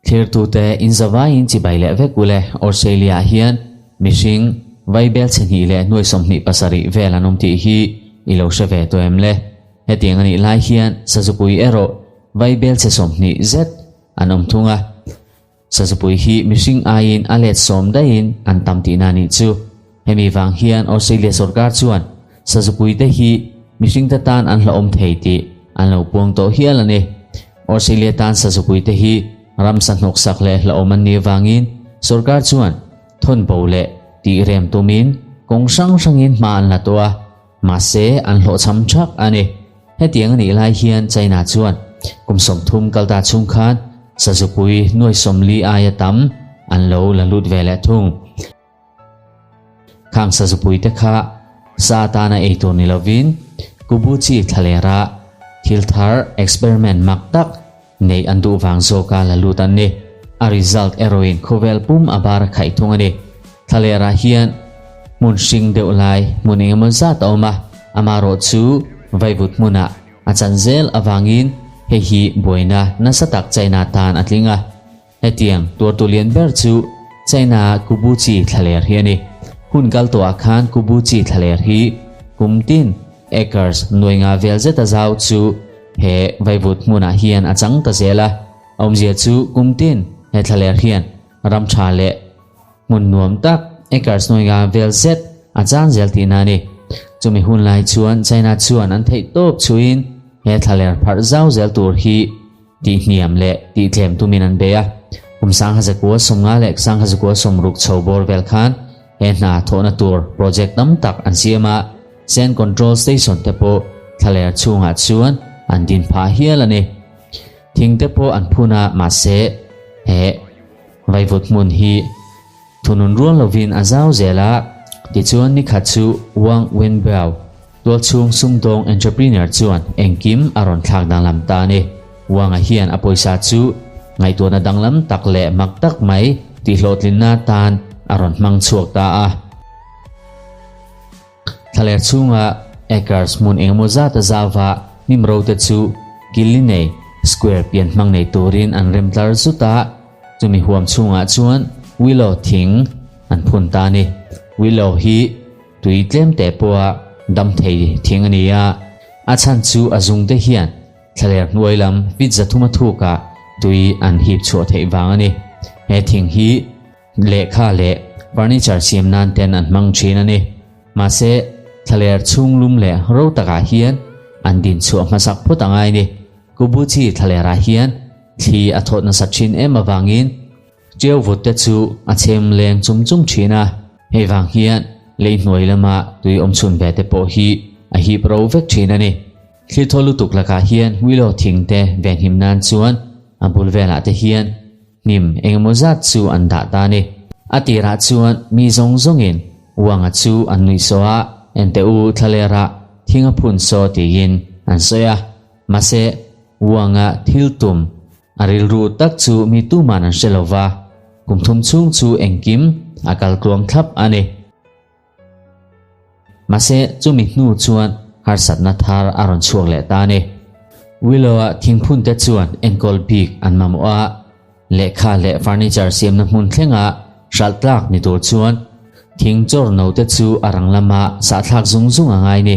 Thlirtute inzavaiin chibai leh vek ule Australia ah hian mihring vaibel chhe hnih leh nuai 27 vel an awm tih hi i lo hre ve tawh em le? Hetiang a nih lai hian Sazupui erawh vaibel chhe 20 zet an awm thung a. Sazupui hi mihring aiin a let sawm daihin an tam tihna a nih chu. Hemi vang hian Australia sorkar chuan Sazupuite hi mihringte tan an hlauhawm thei tih an lo puang tawh hial a ni. Australia tan Sazupuite hi ramsa hnawksak leh hlauhawm an nih avangin sorkar chuan thawnbo leh tih rem tumin kawng hrang hrangin hma an la tawh a, mahse an hlawhchham thak a ni. Hetiang a nih lai hian China chuan kum 30 kalta chhung khan Sazupui nuai 40 aia tam an lo la lut ve leh thung. Khang sazupuite kha sa atana ei tur ni lovin Kubuchi thlalera thil thar experiment mak tak neih an duh vang zawka la lut an ni. A result erawhin khawvel pum a bar a khaih thung a ni. Thlalerah hian hmun hring deuh lai hmun engemaw zat a awm a, amaherawh chu vaivut hmunah a chan zel avangin hei hi buaina nasa tak China tan a tling a. Hetiang tuartu lian ber chu China Kubuchi thlaler hi a ni. Hun kal tawhah khan Kubuchi thlaler hi kum tin acres nuai nga vel zeta zau chu he vaivut hmunah hian a chang ta zel a. A awmzia chu kum tin he thlaler hian ram tha leh hmun nuam tak acres nuai nga vel zet a chan zel tihna a ni. Chumi hun lai chuan China chuan an theih tawp chhuin he thlaler pharh zau zel tur hi Tih hniam leh tih tlem tumin an bei a. Kum 1950 leh 1960 chho bawr vel khan he hna thawhna tur project tam tak an siam a, Sand Control Station te pawh thlaler chhungah chuan an din phah hial a ni. Thing te pawh an phun a, mahse he vaivut hmun hi Thunun rual lovin a zau zel a, tichuan nikhat chu Wang Wenbiao, tualchhung sumdawng entrepreneur chuan engkim a rawn thlak danglam ta a ni. Wang-a hian a pawisa chu ngaihtuahna danglam tak leh mak tak mai tihhlawhtlinna tan a rawn hmang chhuak ta a. Thlaler chhunga acres hmun engemaw zat a zauva hnim ro te chu Killiney Square pian hmang nei turin an rem tlar zut a, chumi huam chhungah chuan willow thing an phun ta a ni. Willow hi tui tlem teh pawha dam thei thing a ni a, a chhan chu a zung te hian thlaler hnuai lam feet 300 a thukah tui an hip chhuah theih vang a ni. He thing hi Lehkha leh furniture siam nan ten an hmang thin a ni. Mahse, thlaler chhung lum leh ro takah hian an din chhuah hmasak phawt a ngai ni. Kubuchi thlalerah hian thli a thawt nasa thin em avangin ṭiau vut te chu a chhem leng chum chum thin a. Hei vang hian lei hnuai lama tui awm chhun ve te pawh hi a hip ro vek thin a ni. Thli thaw lutuk lakah hian willow thing te venhim nan chuan a bul velah te hian Hnim engemaw zat chu an dah ta a ni. A tirah chuan mi zawng zawngin Uanga chu an nuih saw a, Enteh u thlalerah thing a phun saw tiin an sawi a. Mahse, Uanga thil tum a rilru tak chu mi tuman an hre lo va, kum thum chhung chu engkim a kal tluang thlap a ni. Mahse, chumi hnu chuan harsatna thar a rawn chhuak leh ta a ni. Willow-a thingphunte chuan enkawl bik an mamawh a, lehkha leh furniture siamna hmun thlenga hralh tlak ni tur chuan thing chawr no te chu a rang lama sahthlak zung zung a ngai ni.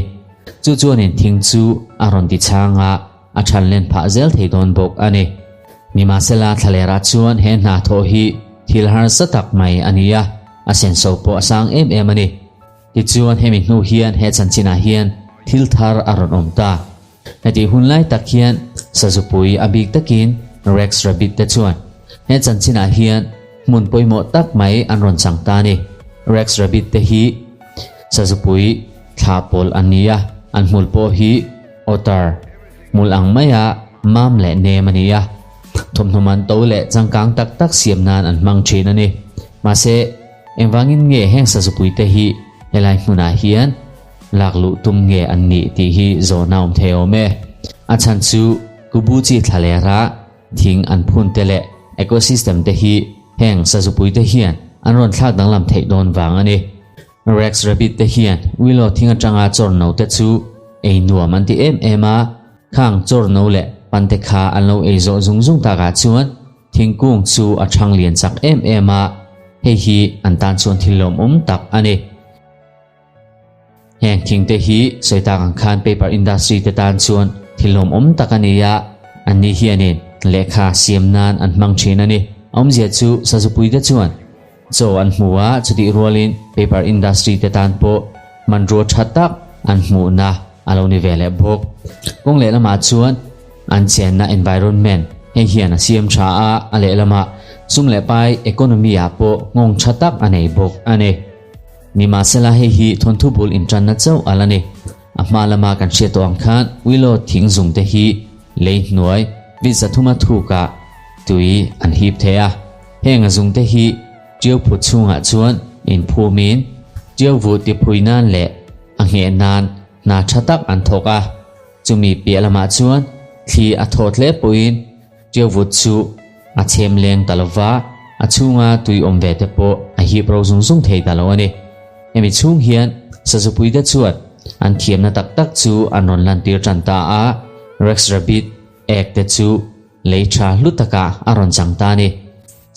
Chu chuanin thing chu a rawn ti chhang a, a than len phah zel thei dawn bawk a ni. Nimahsela thlalerah chuan he hna thawh hi thil harsa tak mai a ni a, a senso pawh a sang em em a ni. Tichuan hemi hnu hian he chanchinah hian thil thar a rawn awm ta. Hetih hun lai tak hian Sazupui a bik takin Rex Rabbit te chuan he chanchinah hian hmun pawimawh tak mai an rawn chang ta a ni. Rex Rabbit te hi Sazupui thla pawl an ni a, an hmul pawh hi otter hmul ang maia mam leh nem a ni a, thawmhnaw man to leh changkang tak tak siam nan an hmang thin a ni. Mahse, engvangin nge heng sazupui te hi helai hmunah hian lak luh tum nge an nih tih hi zawhna awm thei awm e. A chhan chu Kubuchi thlalera thing an phun te leh ecosystem te hi heng sazupui te hian an rawn thlak danglam theih dawn vang a ni. Rex Rabbit te hian Willow thing atanga chawr no te chu ei nuam an ti em em a, khang chawr no leh pante kha an lo ei zawh zung zung takah chuan thingkung chu a ṭhang lian chak em em a, hei hi an tan chuan thil lawmawm tak a ni. Heng thing te hi sawi tak ang khan paper industry te tan chuan thil lawmawm tak a ni a, anni hianin lehkha siam nan an hmang thin a ni. A awmzia chu Sazupui te chuan chaw an hmu a, chutih rualin paper industry te tan pawh hmanrua tha tak an hmuhna a lo ni ve leh bawk. Kawng lehlamah chuan an chenna environment hei hian a siam tha a, a lehlamah sum leh pai economy ah pawh nghawng tha tak a nei bawk a ni. Nimahsela hei hi thawnthu bul intanna chauh a la ni. A hma lama kan hriat tawh ang khan Willow thing zung te hi lei hnuai vit zathuma thukah tui an hip thei a. Heng a zung te hi ṭiau phut chhungah chuan inphumin ṭiau vuh tiphui nan leh a ngheh nan hna ṭha tak an thawk a. Chumi piah lamah chuan thli a thawt hle pawhin Ṭiau vut chu a chhem leng ta lova, a chhunga tui awm ve te pawh a hip ro zung zung thei ta lo a ni. Hemi chhung hian Sazupuite chuan an thiamna tak tak chu an rawn lantir tan ta a, Rex Rabbit ek te chu lei tha hlu takah a rawn chang ta a ni.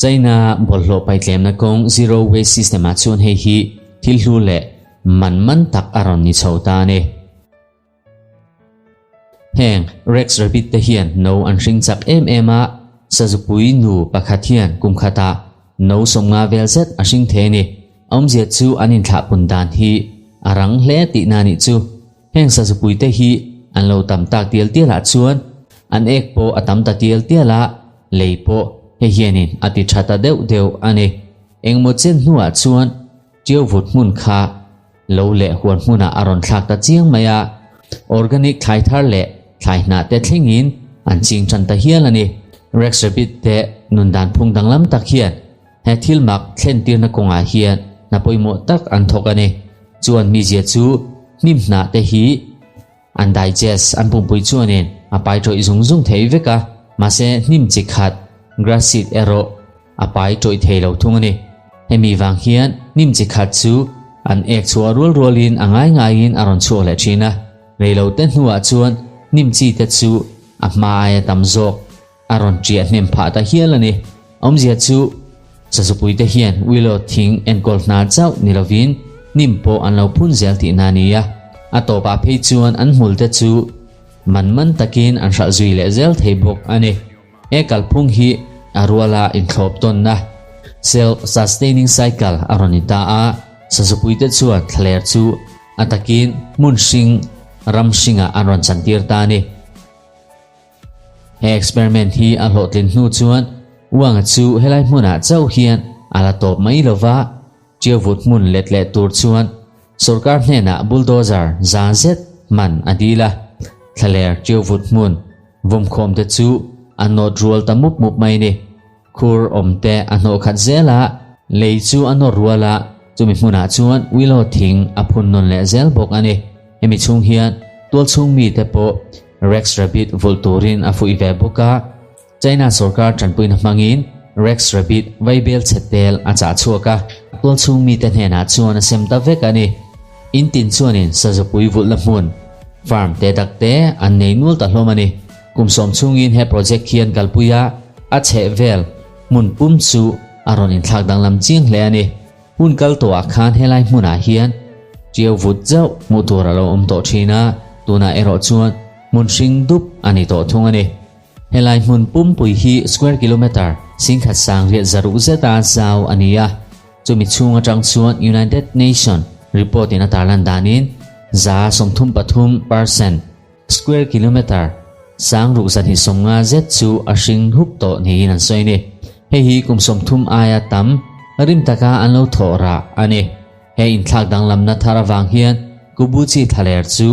China bawlhhlawh paitlemna kawng Zero Waste System ah chuan hei hi thil hlu leh man man tak a rawn ni chho ta a ni. Heng Rex Rabbit te hian no an hring chak em em a, Sazupui nu pakhat hian kum khatah no sawmnga vel zet a hring thei a ni. Awmzia chu an inthlahpun dan hi a rang hle tihna nih chu. Heng Sazupui te hi an lo tam tak tial tial ah chuan an ek pawh a tam ta tial tial a, lei pawh hei hianin a ti tha ta deuh deuh a ni. Engmaw chen hnuah chuan Ṭiau vut hmun kha Lo leh huan hmunah a rawn thlak ta chiang mai a, organic thlai thar leh thlai hnah te thlengin an ching tan ta hial a ni. Rex Rabbit te nun dan phung danglam tak hian he thil mak thlen tirna kawngah hian hna pawimawh tak an thawk a ni. Chuan mizia chu hnim hnah te hi An digest an pumpui chuanin a pai tawih zung zung thei vek a, mahse hnim chi khat, grass seed erawh a pai tawih thei lo thung a ni. Hemi vang hian hnim chi khat chu an ek chhuah rual rualin a ngai ngaiin a rawn chhuak leh thin a, reilote hnuah chuan hnim chi te chu a hma aia tam zawk a rawn ṭiah hnem phah ta hial a ni. Awmzia chu Sazupuite hian Willow thing enkawl hna chauh ni lovin hnim pawh an lo phun zel tihna a ni a, a tawpah phei chuan an hmulte chu man man takin an hralh zui leh zel thei bawk a ni. He kalphung hi a ruala inthlawp tawnna, self-sustaining cycle, a rawn ni ta a, Sazupuite chuan thlaler chu a takin hmun hring ram hringah an rawn chantir ta a ni. He experiment hi a hlawhtlin hnu chuan Wang-a chu helai hmunah chauh hian a la tawp mai lo va, Ṭiauvut hmun let leh tur chuan sorkar hnenah bulldozer za zet hman a dil a, thlaler Ṭiauvut hmun vawmkhawm te chu a nawt rual ta mup mup mai ni. Khur awm te a hnawh khat zel a, lei chu a nawr rual a, chumi hmunah chuan willow thing a phun nawn leh zel bawk a ni. Hemi chhung hian tualchhung mite pawh Rex Rabbit vulh turin a fuih ve bawk a, China sorkar tanpuina hmangin Rex Rabbit vaibel chhe tel a chah chhuak a, tualchhung mite hnenah chuan a sem ta vek a ni. In tin chuanin sazupui vulhna hmun, farm, te dak te an nei nual ta hlawm a ni. Kum sawm chhungin he project hian kalpui a, a chheh vel hmun pum chu a rawn inthlak danglam chiang hle a ni. Hun kal tawhah khan helai hmunah hian ṭiau vut zauh hmuh tur a lo awm tawh ṭhin a, tunah erawh chuan hmun hring dup a ni tawh thung a ni. Helai hmun pumpui hi square kilometre singkhat sang riat zaruk zeta zau a ni a, chumi chhung atang chuan United Nation report in a tarlan danin 33% Square kilometre sang ruk zahnih sawmnga zet chu a hring hup tawh niin an sawi a ni. Hei hi kum 30 aia tam rim taka an lo thawh rah a ni. He inthlak danglamna thar avang hian Kubuchi thlaler chu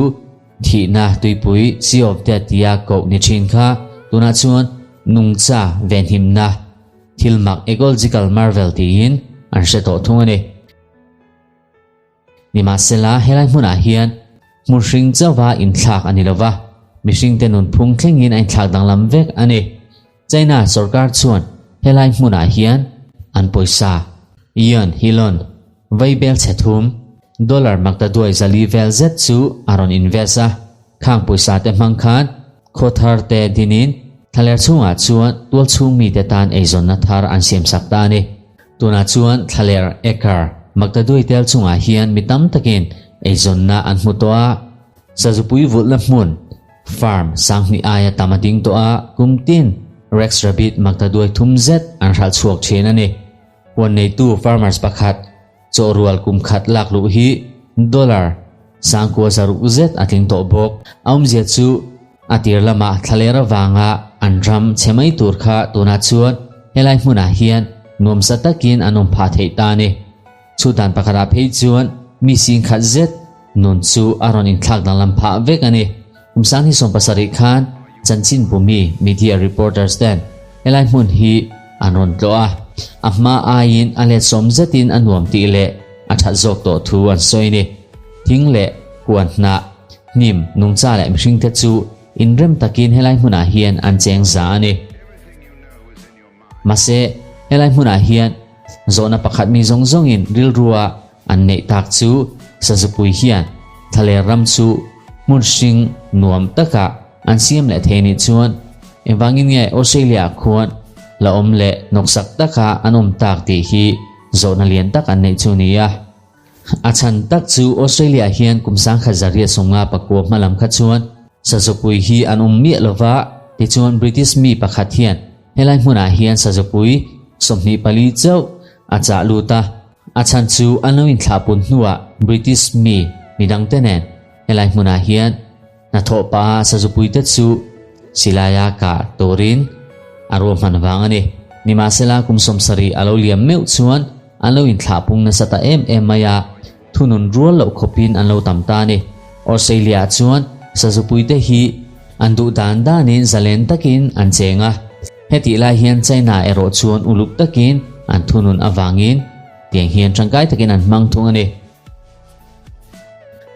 thihna tuipui Sea of Death tia koh ni thin kha tunah chuan nungcha venhimna thil mak ecological marvel tiin an hre tawh thung a ni. Nimahsela, helai hmunah hian hmun hring chauha inthlak a ni lo va, mihringte nunphung thlengin a inthlak danglam vek a ni. China sorkar chuan helai hmunah hian an pawisa, yuan, hilon, vaibel chhe thum, dollar maktaduai zali vel zet chu a rawn invest a, khang pawisa te hmang khan. Khaw thar te dinin thlaler chhungah chuan tualchhung mite tan eizawnna thar an siamsak ta a ni. Tunah chuan thlaler acre maktaduai tel chungah hian mi tam takin eizawnna an hmu tawh a. Sazupui vulhna hmun, farm, sanghnih aia tam a ding tawh a, kum tin Rex rabbit maktaduai thum zet an hralh chhuak thin a ni. Huan neitu farmers pakhat Chawhrual kum khat lak luh hi dollar sangkua zaruk zet a tling tawh bawk. A awmzia chu a tir lamah thlaler avanga an ram chhe mai tur kha tunah chuan helai hmunah hian nuamsa takin an awm phah theih ta a ni. Chhudan pakhatah phei chuan mi sing khat zet nun chu a rawn inthlak danglam phah vek a ni. Kum 2017 khan chanchin bumi media reporters ten helai hmun hi an rawn tlawh a, a hma aiin a let sawm zetin a nuam tih leh a that zawk tawh thu an sawi a ni. Thing leh huan hnah, hnim, nungcha leh mihringte chu inrem takin helai hmunah hian an cheng za a ni. Mahse, helai hmunah hian zawhna pakhat mi zawng zawngin rilrua an neih tak chu Sazupui hian thlaler ram chu hmun hring nuam takah an siam leh thei nih chuan engvangin nge Australia-ah khuan la awm leh nawksak taka an awm tak tih hi zawhna lian tak an neih chu a ni a. A chhan tak chu Australia hian kum 1959 hma lam kha chuan Sazupui hi an awm miah lova, tichuan British mi pakhat hian helai hmunah hian Sazupui 24 chauh a chah lut a. A chhan chu an lo inthlahpun hnuah British mi midangte nen helai hmunah hian hnathawh paha Sazupuite chu silaia kah turin a ruahman vang a ni. Nimahsela kum 70 a lo liam meuh chuan an lo inthlahpung nasa ta em em mai a, thunun rual loh khawpin an lo tam ta a ni. Australia-ah chuan Sazupuite hi an duh dan danin zalen takin an cheng a, hetih lai hian China erawh chuan uluk takin an thunun avangin tiang hian tangkai takin an hmang thung a ni.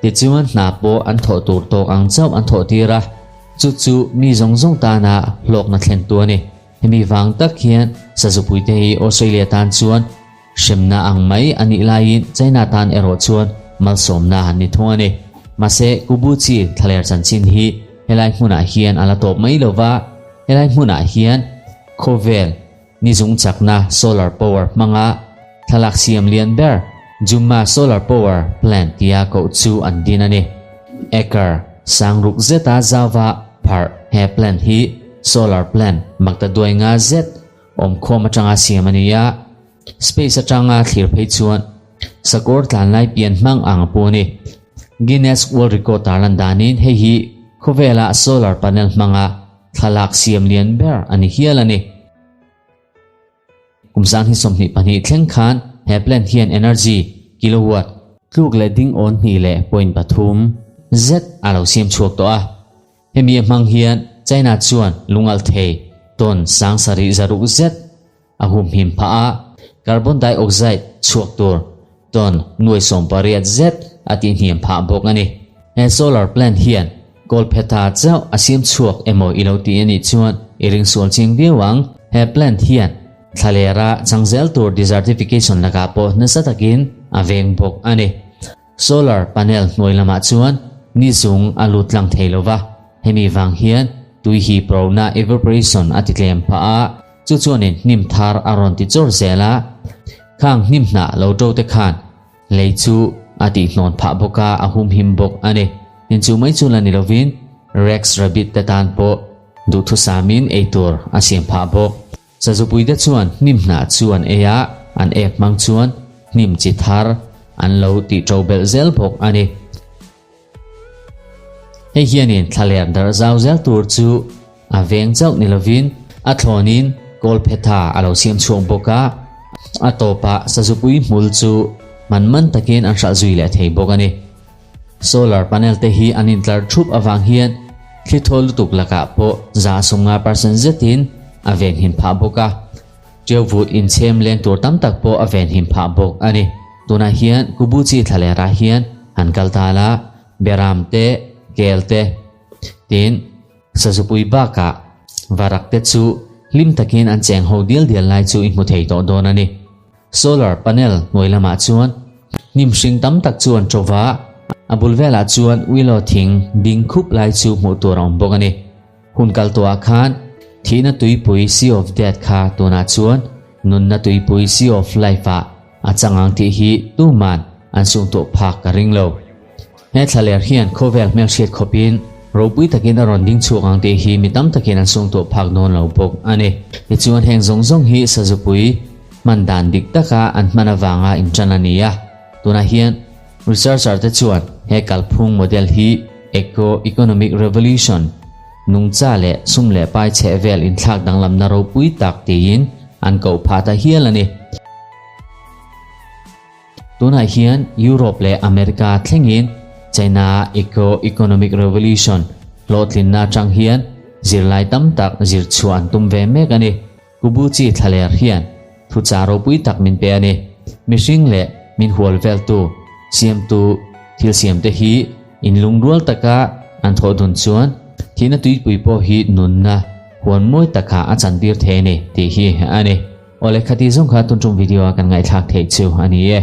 Tichuan hna pawh an thawh tur tawk ang chauh an thawh tir a, chu chu mi zawng zawng tana hlawkna thlentu a ni. Hemi vang tak hian Sazupuite hi Australia tan chuan hremna ang mai a nih laiin China tan erawh chuan malsawmna an ni thung a ni. Mahse, Kubuchi thlaler chanchin hi helai hmunah hian a la tawp mai lo va, helai hmunah hian khawvel ni zung chakna solar power hmanga thlalak siam lian ber Jumma Solar Power Plant tia koh chu an din a ni. Acre sangruk zeta zauva pharh he plant hi solar plant maktaduai nga zet awmkhawm atanga siam a ni a, space atanga thlir phei chuan sakawr tlan lai pian hmang ang a pu a ni. Guinness World Record tarlan danin hei hi khawvela solar panel hmanga thlalak siam lian ber a ni hial a ni. Kum 2022 thleng khan he plant hian energy kilowatt tluk leh ding awn hnih leh point pathum zet a lo siam chhuak tawh a. Hemi a hmang hian China chuan lungalh thei ton 7000 zet a humhim phah a, carbon dioxide chhuak tur ton nuai 18 zet a tihhniam phah bawk a ni. He solar plant hian kawlphetha chauh a siam chhuak emaw i lo ti a nih chuan i ringsual chiang viau ang. He plant hian thlalera changzel tur desertification lakah pawh nasa takin a veng bawk a ni. Solar panel hnuai lamah chuan ni zung a lut tlang thei lo va, hemi vang hian tui hi prona evaporation a ti tlem phah a, chu chuanin hnim thar a rawn ti chawr zel a, khang hnim hnah lo to te khan lei chu a tihhnawn phah bawk a, a humhim bawk a ni. Tin chu mai chu la ni lovin Rex rabbit te tan pawh duhthusamin eitur a siam phah bawk. Sazupuite chuan hnim hnah chu an ei a, an ek hmang chuan hnim chi thar an lo tih ṭo belh zel bawk a ni. Hei hianin thlaler darh zau zel tur chu a veng chauh ni lovin a thlawnin kawlphetha a lo siam chhuak bawk a, a tawpah sazupui hmul chu man man takin an hralh zui leh thei bawk a ni. Solar panel te hi an intlar thup avang hian thli thaw lutuk lakah pawh 50% zetin a venhim phah bawk a. Ṭiauvut inchhem leng tur tam tak pawh a venhim phah bawk a ni. Tunah hian Kubuchi thlalerah hian han kal ta la, Beram te, Kel te, tin Sazupui bakah Varak te chu hlim takin an cheng ho dial dial lai chu i hmu thei tawh dawn a ni. Solar panel hnuai lamah chuan hnim hring tam tak chu an ṭo va, a bul velah chuan willow thing ding khup lai chu hmuh tur a awm bawk a ni. Hun kal tawhah khan thihna tuipui Sea of Death kha tunah chuan nunna tuipui Sea of Life ah a chang ang tih hi tuman an sung tawh phak ka ring lo. He thlaler hian khawvel hmelhriat khawpin ropui takin a rawn ding chhuak ang tih hi mi tam takin an sung tawh phak dawn lo bawk a ni. Tichuan heng zawng zawng hi sazupui hman dan dik taka an hman avanga inṭan a ni a, tunah hian researcher te chuan he kalphung model hi Eco-Economic Revolution, nungcha leh sum leh pai chheh vel inthlak danglamna ropui tak tiin an koh phah ta hial a ni. Tunah hian Europe leh America thlengin China Eco-Economic Revolution hlawhtlinna atang hian zirlai tam tak zir chhuah an tum ve mek a ni. Kubuchi thlaler hian thuchah ropui tak min pe a ni. Mihring leh min hual veltu, siamtu thil siamte hi inlungrual taka an thawh dun chuan thihna tuipui pawh hi nunna huan mawi takah a chantir thei a ni tih hi a ni. Awle khati zawng kha tun tum video a kan ngaihthlak theih chu a ni e.